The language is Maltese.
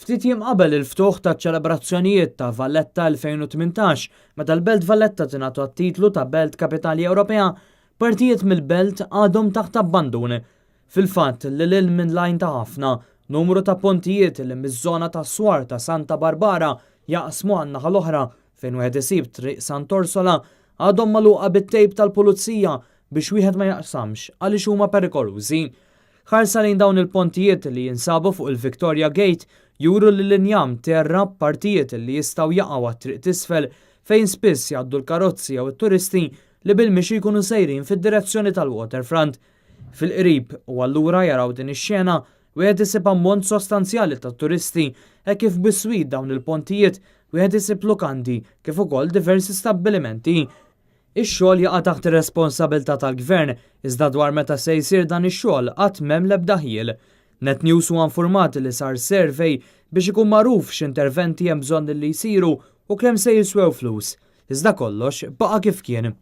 Ftit jiem qabel il-ftuħ taċ-ċelebrazzjonijiet ta' Valletta 2018, meta l-Belt Valletta tingħata t-titlu ta' Belt Kapitali Ewropea, partijiet mill-belt għadhom taħt abbandun. Fil-fatt, lil hinn minn l-għajn ta' ħafna, numru ta' pontijiet li miż-żona tas-swar ta' Santa Barbara jaqsmu għan-naħa l-oħra fejn wieħed isib Triq Sant'Orsola għadhom magħluqa bit-tejp tal-pulizija biex wieħed ma jaqsamx għaliex huma perikolużi. Ħarsa lejn dawn il-pontijiet li jinsabu fuq il-Victoria Gate juru li l-injam terra partijiet li jistgħu jaqgħu għat-triq t'isfel fejn spiss jgħaddu l-karozzi jew it-turisti li bil-mixi jkunu sejrin fid-direzzjoni tal-waterfront. Fil-qrib u allura jaraw din ix-xena wieħed isib ammont sostanzjali ta' turisti e kif biswit dawn il-pontijiet wieħed isib lukandi kif ukoll diversi stabbilimenti. Ix-xogħol jaqa' taħt ir-responsabilità tal-Gvern, iżda dwar meta se jsir dan ix-xogħol qatt m'hemm l-ebda ħjiel. Net News huwa informat li sar survey biex ikun magħruf x'interventi hemm bżonn li jsiru u kemm se jiswew flus. Iżda kollox baqa' kif kien.